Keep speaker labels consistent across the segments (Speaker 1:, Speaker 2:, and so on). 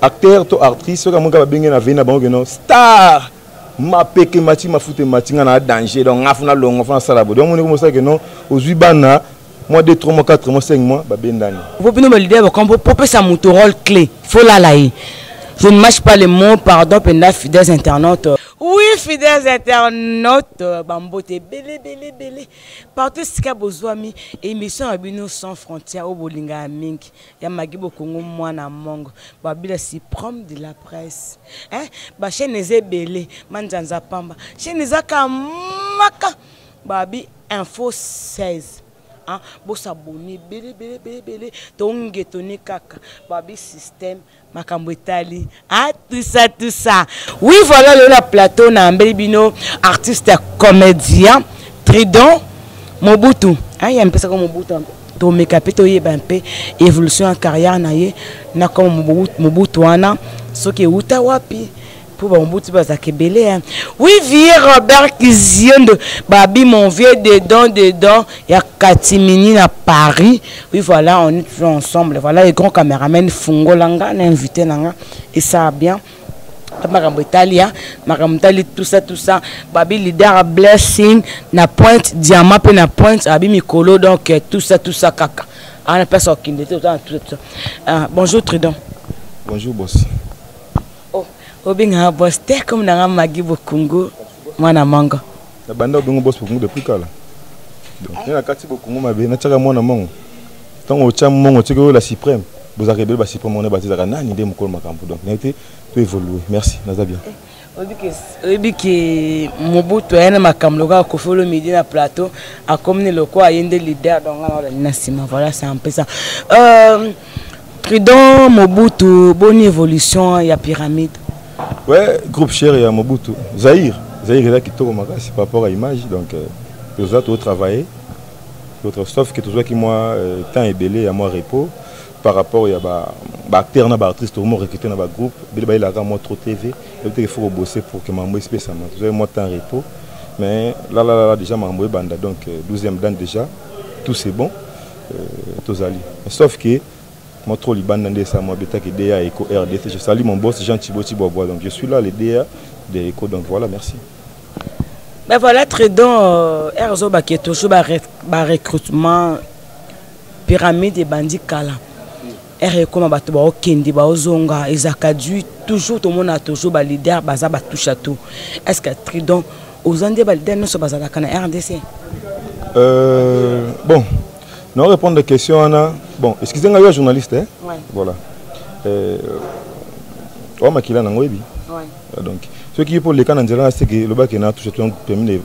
Speaker 1: Acteur to actrice soki amoni kaka babenge na vei na bango keno star mapeke mati mafuta emati nga na danger, donc nga funa longo funa sala bo. Donc moni komosala keno ozwi bana mois 2, 3 mois, 4 mois, 5 mois, babendani.
Speaker 2: Po bino baleader bakombo popesa moto rôle clé, faut lala ye. Je ne mâche pas les mots, pardon penda fidèles internautes. Oui, fidèles internautes, bambote bele bele bele. Partout sika bozwami, émission ya bino sans frontières au bolinga mingi. Ya Maggie Bokongo mwana mongo babila supreme de la presse hein, ba chaîne eza ebele manzanza pamba chaîne eza kamaka babi info 16 hein, bosabone ebele ebele ebele ebele tongetone kaka babi système makambo etali ah, tout ça tout ça. Oui, voilà le la plateau na ambeli bino artiste comédien Tridon Mobutu hein, ya mpesaka Mobutu tomeka mpe toyeba mpe évolution ya carrière na ye na koma Mobutu wana soki ewuta wapi mpo bamobutu bazalaka ebele hein. Oui, vieux Robert Kiziondo babi mon vieux dedans dedans ya Katimini na Paris. Oui, voilà, on est toujours ensemble. Voilà les grands caméramans Fungolanga na invité nanga et ça a bien makambo etali ya makambo etali tout ça tout ça babi leader blessing na pointe diamant mpe na pointe abi mikolo donc tout ça tout ça kaka ana place okende te tout ça tout ça. Ah, bonjour Tridon.
Speaker 1: Bonjour boss.
Speaker 2: Oh, obengaka boss te comme nanga Maggie Bokungu mwana mango.
Speaker 1: Na banda obengo boss Bokungu depuis kala. Donc na kati Bokungu mabe na tiaka mwana mango. Tango otya mongo tiki oyo la suprême. Bozalaka ebele ba suprême wana batizaka nani nde mokolo makambo. Donc na été to évoluer. Merci, naza bien.
Speaker 2: Oyebi ke Mobutu aye na makambo lokola Koffi Olomide na plateau akomi ne lokola ye nde leader, donc nga naolandi na nsima. Voilà, c'est un peu ça. Tridon Mobutu, bonne évolution ya pyramide.
Speaker 1: Ouais, groupe cher ya Mobutu. Zaïre, Zaïre eza kitoko makasi par rapport à image, donc toza to travailler. D'autres sauf que tozwaki mwa temps ebele ya mwa repos par rapport ya ba acteur na ba actrice to mo recruter na ba groupe bele ba ilaka moi trop TV et peut-être qu'il faut bosser pour que mambo espèce ma tozwaki mwa temps repos, mais là là là déjà mambo ebanda, donc 12e dan déjà tout c'est bon, tozali. Sauf que moi trop libanda nde ça moi beta que DA Eco RDC, je salue mon boss Jean Thibaut Thibaut, donc je suis là le DA de Eco, donc voilà, merci.
Speaker 2: Ben voilà Tridon, RZO ba qui est toujours ba recrutement pyramide et bandi kala. R comme bato ba okende ba ozonga ezaka du toujours tout le monde a toujours ba leader baza ba touche à tout. Est-ce que Tridon ozande ba leader non so baza na RDC?
Speaker 1: Bon, non répondre à la question Anna. Bon, excusez-moi, yo journaliste hein?
Speaker 2: Ouais.
Speaker 1: Voilà. Oh makila nango ebi.
Speaker 2: Ouais.
Speaker 1: Donc ce qui est pour les cas nzela c'est que le bac na touche tout permis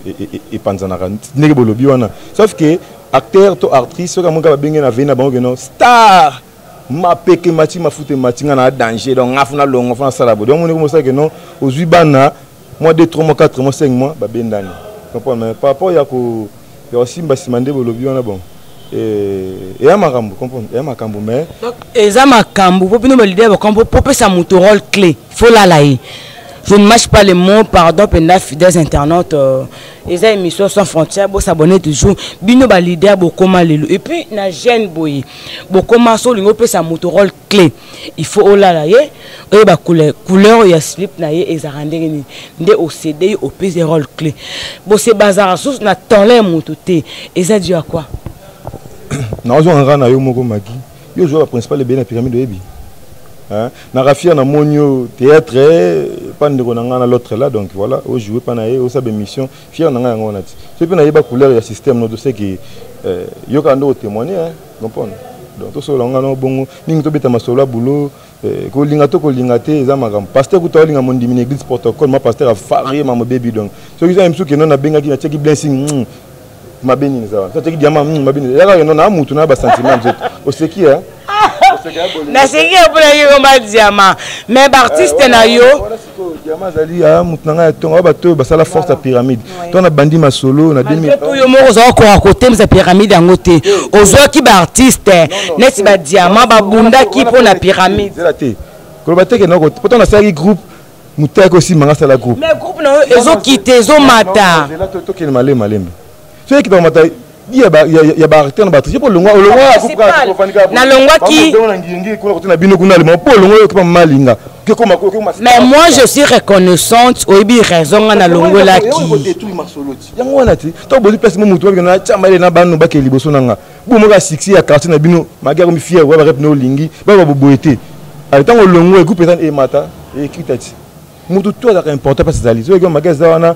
Speaker 1: et panzanaka ndenge bolobi wana. Sauf que acteur to actrice soki amonka babenge na vei na bango keno star mapeke mati mafuta mati nga na danger, donc nga funa longo funa sala bo. Donc moni komosala keno ozwi bana mois 2, 3 mois, 4 mois, 5 mois babendani. Comprendre? Mais par rapport ya ko ya osimba sima nde bolobi wana bon. Et ya makambo, comprendre? Ya makambo mais
Speaker 2: donc eza makambo po bino ba leader ba kombo popesa moto rôle clé, faut lala ye. Je ne mâche pas les mots, pardon penda fidèles internautes, eza émission sans frontières, bo s'abonner toujours. Bino ba leader bokoma lelo et puis na jeune boye bokoma so lingo pesa moto rôle clé, il faut olala ye oye ba couleur ya slip na ye ezaka ndenge nini nde o céder o pesa rôle clé. Bo se bazar sous na tole moto te eza dû à quoi?
Speaker 1: Na ozo ngana na yo moko maki. Yo joue la principale bien la pyramide oyebi. Hein? Na rafia na monio théâtre pas ndeko na ngana l'autre là, donc voilà, o jouer pas na ye o sabe mission fier na ngana ngona ti. So pe na yeba couleur ya système no dossier qui yo ka ndo témoigner hein, comprendre. Donc to so la ngana bongo mingi to beta masolo boulot ko linga to ko linga te eza makambo. Pasteur kuta linga mon dimine église protocole, moi pasteur a farié ma baby donc. So ki za msu ke non na benga ki na cheki blessing. Mabeni ni sawa. Sasa diamant mabeni. Yaka no na mutu na ba sentiment nzoto. Oseki hein?
Speaker 2: Na seki ya pona yo ma diamant. Mais ba artiste na yo.
Speaker 1: Voilà siko diamant zali ya mutu na nga tonga ba to ba sala force à pyramide. To na bandi masolo na 2000.
Speaker 2: To yo moko za ko ko temza pyramide yango te. Ozwaki ba artiste neti ba diamant ba bundaki pona pyramide.
Speaker 1: Zela te. Ko ba te ke na ko poto na sali groupe mutako si manga sala groupe.
Speaker 2: Mais groupe na yo ezo kite ezo mata.
Speaker 1: Zela to to ke malema malembe. Soki kita mata. Ya baacteur na baactrice po olongwa, olongwa.
Speaker 2: Nalongwaki.
Speaker 1: Na ngiringi kuna kote na bino kuna alema po olongwa, okepa malinga.
Speaker 2: Mais moi, je suis reconnaissante. Oyebi raison nga nalongolaki.
Speaker 1: Yango wana te, ntango bozwi place mo, motu babikana tia mayele na bano bakele liboso na nga, bo moko ya succès ya quartier na bino, magi akomi fier wa barep na olingi baba boboye te. Ale, ntango olongwa, groupe eza emata ekita ti motu to azalaka important place ezali. Soki magi eza wana,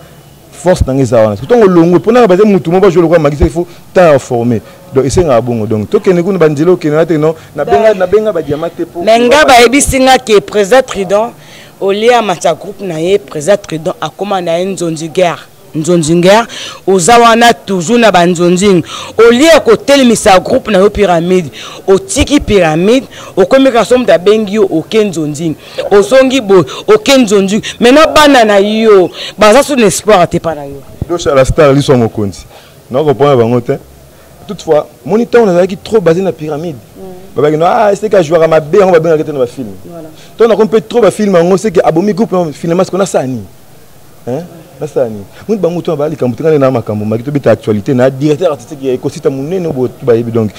Speaker 1: force nanga eza wana. Ntango olongwe, mpona baza motu mo bajouer lokola magi, il faut temps ya former. Donc esengaka bongo. Donc tokende kuna, banzela okende na te. Non, nabenga badiama te po
Speaker 2: Mais nga bayebisi nga ke président Tridon olia matya groupe na ye. Président Tridon akóma na ye nzonzi guerre, nzonzi guerre. Oza wana toujours na banzonzing. Olia kotelemisa groupe na yo Pyramide, otiki Pyramide, okomi kaka so moto abengi yo, oke nzonzing, ozongi boye, oke nzonzing. Maintenant bana na yo baza so na espoir te mpa na yo.
Speaker 1: Dosha la star, liso ya mokonzi, nakoprendre bango te. Toutefois, moni, ntango nazalaki trop basé na Pyramide, babaki no, ah, seke ajouaka mabe, yango babengaki te na bafilm. Ntango nakomi mpe trop bafilm, yango seke abomi groupe. Finalement siko nasala nini? Nasala nini? Moni bango to baya likambo te. Ngai na makambo maki tobeta actualité na directeur artistique ya ekosita monene oyo to bayebi. Donc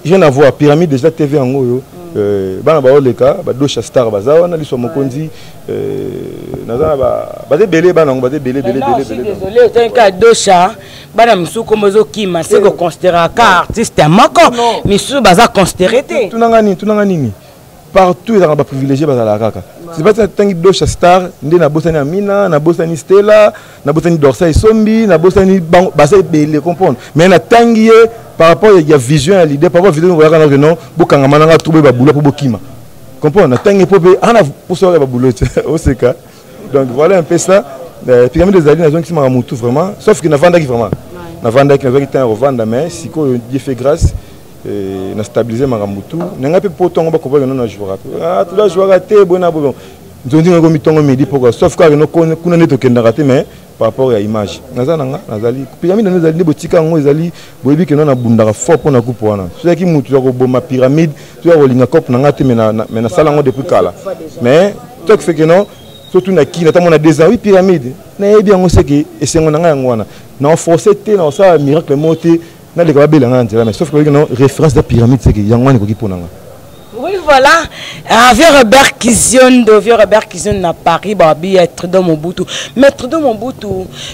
Speaker 1: rien à voir. Pyramide déjà, TV yango oyo, bana baoleka, badosha star baza wana, liso ya mokonzi, naza na baza ebele, bana yango baza ebele ebele ebele ebele.
Speaker 2: Désolé, otangi dosha, bana misusu kombo ezokima, se koconsidéraka artiste moko, misusu baza considéré te.
Speaker 1: Tunanga nini? Tunanga nini? Partout ezalaka baprivilégié, bazalaka kaka. C'est pas ntangi dosha star nde nabosani Amina, nabosani Stella, nabosani Dorsa Esombi, nabosani bango, baza ebele, comprendre. Mais natangi ye par rapport ya vision ya leader, par rapport vision oyaka na non, bokangama nanga trop, boye babulo mpo bokima, comprendre. Natangi mpo mpe ana poso ya babulo te oseka. Donc voilà un peu ça. Pyramide ezali, nazongisimaka motu vraiment, sauf que navandaki vraiment, navandaki, nazwaki temps ya kovanda. Mais sikoyo, Dieu fait grâce, na stabiliser makambo tu na ngai mpe po ntongo bakompaki no, na jouaka toza jouaka te boye na boye, nzondi ngai komi ntongo midi pokwa, sauf kaka no kuna nde tokendaka te. Mais par rapport ya image naza na nga, nazali Pyramide yango ezali nde botika yango ezali. Boyebi ke no nabundaka fort mpo na groupe wana. Soki mutu ya koboma Pyramide to ya kolinga cope na nga te, mais nasala yango depuis kala. Mais toki fait que non, surtout na kini ata mona 2 ans, oui, Pyramide nayebi yango, seke esengo na ngai yango wana. Na force te, na osala miracle moko te, naleka babela nga na nzela, mais sauf que non, référence ya Pyramide, seke yango wana ekoki mpo na nga.
Speaker 2: Oui, voilà. Ah, vieux Robert Kiziondo, vieux Robert Kiziondo na Paris, babi Trudeau Mobutu. Mais Trudeau Mobutu,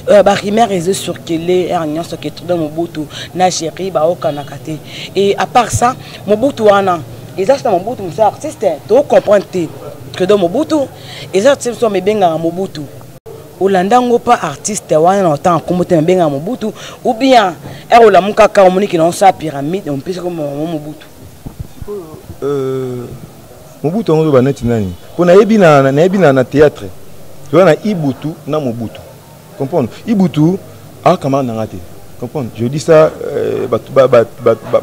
Speaker 2: ba rumeur ezo circuler, er nyonso ke Trudeau Mobutu na Géri ba okanaka te. Et à part ça, Mobutu wana, eza sa Mobutu musa artiste, to comprendre te. Trudeau Mobutu, eza artiste so mebengaka Mobutu. Olanda yango pa artiste wana na otanga nkombo te, mebengaka Mobutu, ou bien er olamuka kaka omoniki na osala Pyramide, ompesi ko Mobutu.
Speaker 1: Mobutu yango ozoba neti nani? Mpo nayebi nayebi na théâtre toza na Ibutu na Mobutu, comprendre. Ibutu akamara nanga te, comprendre. Je dis ça, bato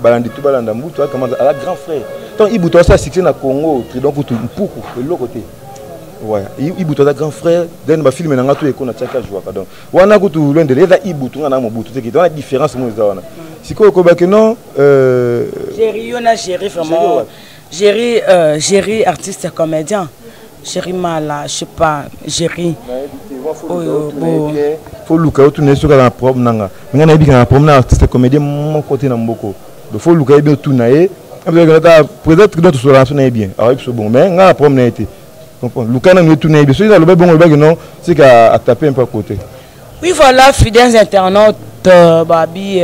Speaker 1: balandi to balanda. Mobutu akamara, aza grand frère. Tant Ibutu asala succès na Congo, Tridon kutu mpuku eloko te. Ouais, Ibutu aza grand frère. Then bafilme na nga to eko na tiaki ajouaka. Donc wana kutu loin de eza Ibutu, nga na Mobutu te. Wana différence mo eza wana. Sikoyo okobaki non.
Speaker 2: Géri, yo na Géri vraiment, Géri, Géri artiste comédien, Géri Mala, je sais pas, Géri
Speaker 1: oyo bo faut luka yo, tuna ye soki aza na problème nanga. Nga nayebi kaka na problème na artiste comédien moko te na mboko. Donc faut luka ye bien, otuna ye. Président Tridon, tosolana so na ye bien, ayebi so bongo. Mais nga na problème na ye te, comprendre. Luka nanu ye, tuna ye bien. Soki aloba bongo, olobaki non, c'est qu'à ataper un peu à côté.
Speaker 2: Oui, voilà, fidèles internautes, babi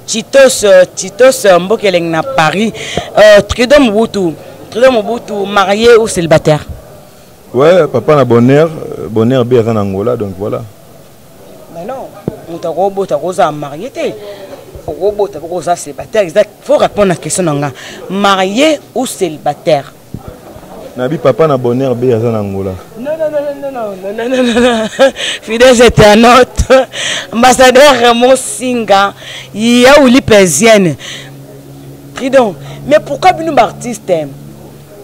Speaker 2: Titos, Titos Mbokeleng na Paris, Tridon Mobutu, Tridon Mobutu, marié ou célibataire?
Speaker 1: Ouais, papa na bonheur, bonheur B aza na Angola, donc voilà.
Speaker 2: Mais non, moto akobota kozala marié te, okobota mpo koza célibataire. Exact, faut répondre na question na nga: marié ou célibataire?
Speaker 1: Nabi papa na bonheur B aza na Angola.
Speaker 2: Non, non, non, non, non, non, non, non, non. Fidèles internautes, ambassadeur Raymond Singa, Yaouli Pézienne. Tridon, mais pourquoi bino artiste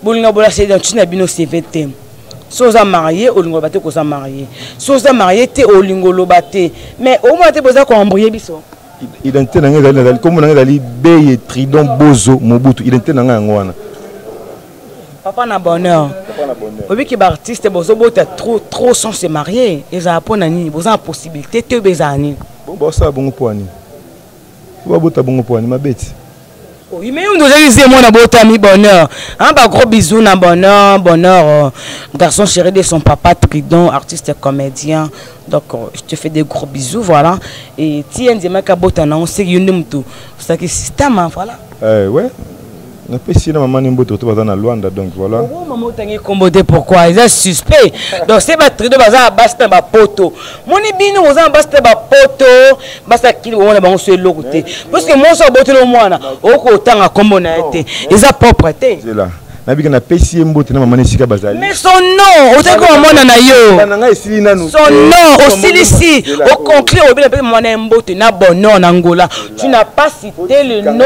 Speaker 2: bolinga bolasa identité na bino CV te? So oza marié, olinga oloba te koza marié. So oza marié te, olinga oloba te. Mais omona te boza koembrouiller biso.
Speaker 1: Identité na ngai ezali, nazali, kombo na ngai ezali Beye Tridon Bozo Mobutu. Identité na ngai yango wana.
Speaker 2: Papa na bonheur, obiki baartiste bozobota trop trop sans se marier, ezala mpo na nini? Boza na possibilité te oyo ezala nini?
Speaker 1: Bon, bosala bongo mpo ya nini? Babota bongo mpo ani mabe ti.
Speaker 2: Oui, mais nous avons mwana botami bonheur. Hein, bah, gros bisous na bonheur, bonheur. Garçon chéri de son papa Tridon, artiste et comédien. Donc, je te fais des gros bisous, voilà. Et ti ndimaka bota na on sait yonde mutu. C'est que système, hein, voilà.
Speaker 1: Ouais. Napesi na mama Nemboto to baza na Luanda, donc voilà.
Speaker 2: Oh, mama otangi kombo te pourquoi? Eza suspect. Donc c'est ba Tridon baza basi na ba poto. Moni bino boza basi na ba poto, basi kili wana bango so eloko te. Parce que moi so botelo mwana, okotanga kombo na ye te. Eza propre te.
Speaker 1: Zela. Nabika na pesi ye mbote na mama na esika bazali.
Speaker 2: Mais son nom, otaki ko mwana na yo.
Speaker 1: Na ngai esili nanu.
Speaker 2: Son nom, osilisi, o conclure obela pe mwana ye mbote na bonheur na Angola. Tu n'as pas cité le nom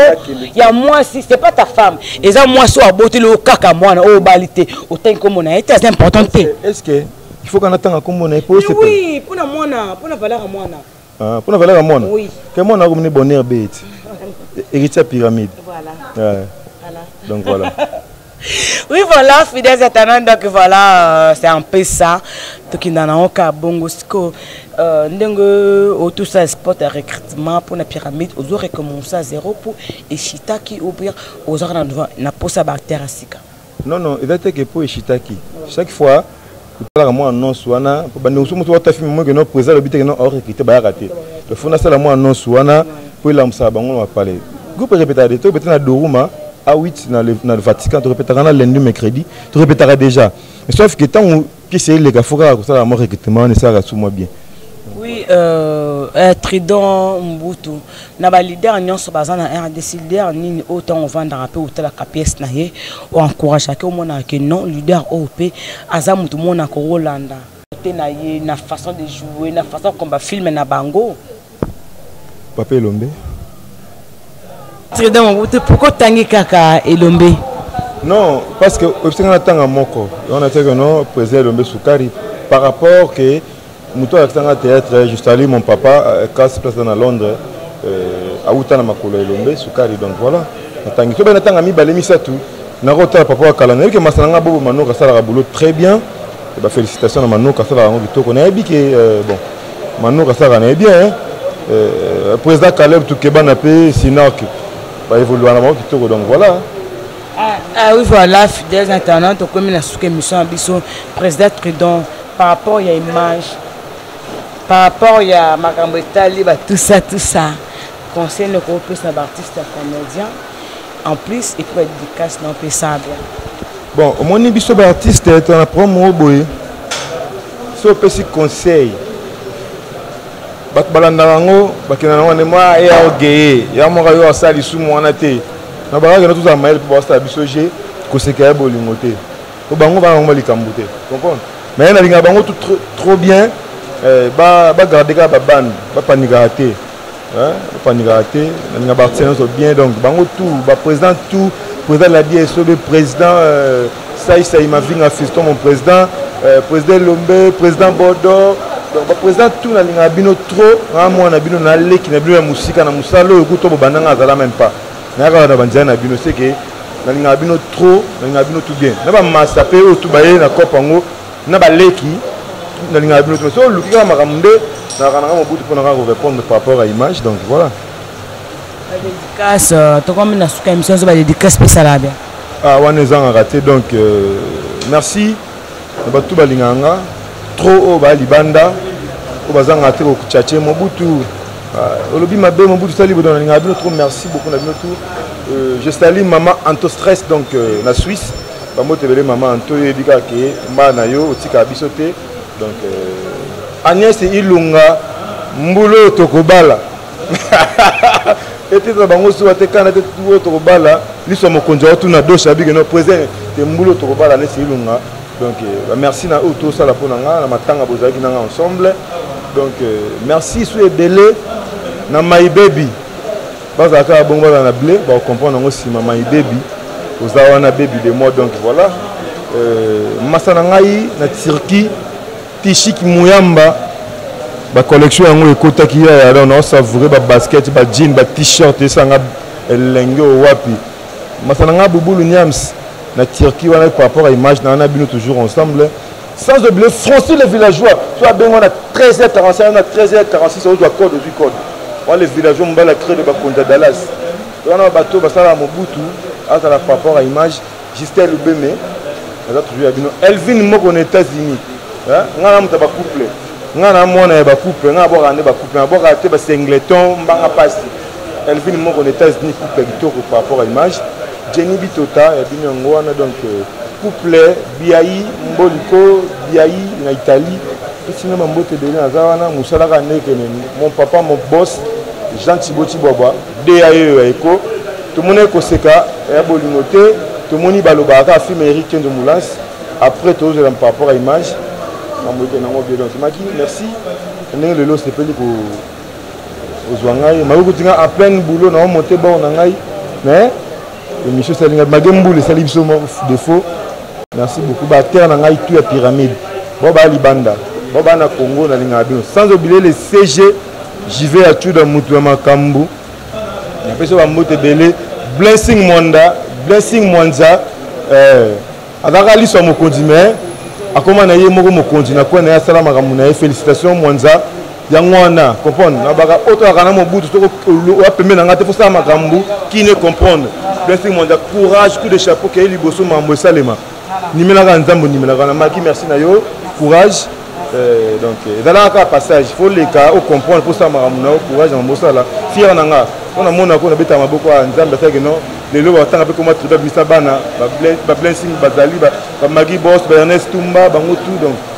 Speaker 2: ya mwasi, c'est pas ta femme. Eza mwasi oyo aboteli oyo kaka mwana oyo obali te. Otangi kombo na ye te, c'est important te.
Speaker 1: Est-ce que il faut qu'on atanga kombo na ye po
Speaker 2: Mais oui, pona mwana, pona valeur ya mwana.
Speaker 1: Ah, pona valeur ya mwana.
Speaker 2: Oui.
Speaker 1: Ke mwana akomini bonheur be eti. Héritier pyramide.
Speaker 2: Voilà.
Speaker 1: Ouais.
Speaker 2: Voilà.
Speaker 1: Donc voilà.
Speaker 2: Oui, voilà, fidèles internautes, donc voilà, c'est un peu ça. Donc, il y a un cas bongo siko, ndenge autour ça sport de recrutement pour la pyramide, on doit recommencer à zéro pour eshitaki ou bien aux na na posa bactère sika.
Speaker 1: Non non, il a été que pour eshitaki. Chaque fois la moi annonce wana pour bande musu musu wata film moi que non président le but que non hors recruter ba raté. Le fond ça la moi annonce wana pour l'amsa bango va parler. Groupe répéter de tout na Doruma à 8 dans le Vatican, tu répéteras lundi mercredi, tu répéteras déjà. Mais sauf que tant que c'est les gars faut que ça la mort recrutement ne ça sous moi bien.
Speaker 2: Oui, Tridon Mbutu na ba leader nyonso baza na RDC leader nini autant on vendre un peu autant la pièce na ye ou encourage que mona que non leader OP aza mutu mona ko Rolanda te na ye na façon de jouer na façon comme ba film na bango.
Speaker 1: Papa Elombe.
Speaker 2: Tridon Mbutu pourquoi tangi kaka Elombe?
Speaker 1: Non, parce que obsenga na tanga moko. On a dit que non président Elombe Soukari par rapport que Moutou a fait théâtre, je salue mon papa, casse place dans Londres, à Outa na makolo Elombe Soukari, donc voilà. Natangi so ben natanga mi balemi ça tout. Na rota papa kala na que masanga bobo manoka sala boulot très bien. Et bah félicitations na manoka sala ngo kitoko. Na yebi que bon manoka sala na bien hein. Président Caleb Toukeba na pe Sinak ba évoluer na bango kitoko, donc voilà.
Speaker 2: Ah, ah oui voilà, fidèles internautes, comme la sous émission biso président Tridon par rapport à image, par rapport à makambo etali, bah, tout ça, tout ça. Conseil le groupe plus un artiste comédien. En plus, il faut être dédicace non plus ça bien.
Speaker 1: Bon, au moins biso ba artiste est un promo boy. So pesi conseil. Bat balanda yango, bakena nango ne moi e a ogeye. Ya moka yo asali su mwana te. Na baraka na tout maël pour ça biso G koseka ya bolingo te. Po bango ba bango likambo te. Comprendre? Mais na linga bango tout trop, trop bien. Ba garder ka ba bande, ba panika te. Hein, ba panika te. Na linga ba artiste nyonso bien donc bango tout, ba président tout, président de la DSOB, président Saï Saï Mavinga fiston mon président, président Lombe, président Bordeaux. Donc ba président tout na linga bino trop, na moi na bino na leki na bino ya musika na musalo ekuto bo bandanga azala même pas. Na ka na bandia na bino c'est que na linga bino trop, na linga bino tout bien. Na ba massa pe oyo tout baye na kopa ngo, na ba leki na linga bino tout. So luki ka makambo nde na ka na mobutu pona ka répondre par rapport à image donc voilà.
Speaker 2: Ba dédicace, to comme na suka émission so ba dédicace spéciale bien.
Speaker 1: Ah wana ezanga raté donc merci na ba tout ba linganga trop o ba libanda o bazanga te ko tchatcher Mobutu. Ah, olobi mabe Mobutu sali bodo na linga bino trop merci beaucoup na bino tout. Je salue maman Anto Stress donc na Suisse. Ba moto ebele maman Anto yebi kaka ke mba na yo otika biso te. Donc Agnès Ilunga mbulo tokobala. Et puis bango so te kana te tout tokobala liso mokonzi wa tuna doche abike no président te mbulo tokobala Agnès Ilunga. Donc bah, merci na oyo tosala pona nga na matanga bozalaki na nga ensemble. Donc merci sous ebele na my baby. Bazalaka bongo bazala na blé, ba comprendre yango sima my baby. Oza wana baby de moi donc voilà. Masa na ngai na Turquie Tishik Muyamba ba collection yango ekotaki ya ya donc na savourer ba basket ba jean ba t-shirt esanga elenge wapi. Masa na ngai Bubulu Niams na Turquie wana par rapport à image na na bino toujours ensemble. Sans oublier Francis le villageois, soit bengo na treize heures quarante-cinq, na treize heures quarante-six, on doit code, on doit code. Wana le villageois mobali ya credo bakonzi ya Dallas. Wana bato basalaka Mobutu azala par rapport à image. Justin Lubeme aza toujours ya bino. Elvin moko na États-Unis. Nga na moto ya ba couple. Nga na mwana ya ba couple, nga abwaka nde ba couple, abwaka te ba singleton mbanga pasi. Elvin moko na États-Unis couple kitoko par rapport à image. Jenny Bitota ya bino yango wana donc euh, couple Biayi Mboliko Biayi na Italie. Pesi nga bambote ebele naza wana mosala kaka nde ekende mon papa mon boss Jean Thibaut Tshibwabwa DAE ya Eko tomonaki koseka ya bolingo te tomoni balobaka kaka film Eric Kenzo Moulins après tozozela par rapport à image makambo ekende yango bien donc maki merci ndenge lelo osepeli kozwa ngai makoki kotinga en pleine boulot na omonte bord na ngai mais émission esali ngai mage mbula esali biso défaut. Merci beaucoup ba acteurs na ngai tout ya pyramide bao baya libanda bao baya na Congo nalingaka bino sans oublier le CG JV ya Chuda mutu ya makambo napesi ba mbote ebele Blessing Mwanda Blessing Mwanza eh, azalaka liso ya mokonzi mais akoma na ye moko mokonzi na coin na ye asala makambo na ye. Félicitations Mwanza. Yango wana comprendre na baka oyo toyaka na Mobutu soko oya pembe na ngai te fosala makambo qui ne comprendre. Blessing Mwanza, courage, coup de chapeau keye liboso makambo esalema nimelaka nzambe onimelaka na maki. Merci na yo, courage. Donc ezalaka kaka passage, faut leka o comprendre mpo osala makambo na yo. Courage na mambo osala, fier na nga mpo namona ko nabetaka maboko ya nzambe asalaki non lelo batanga mpe koma tribu abimisa bana bablessing bazali bamagi bos ba Ernest Tumba bango tout donc.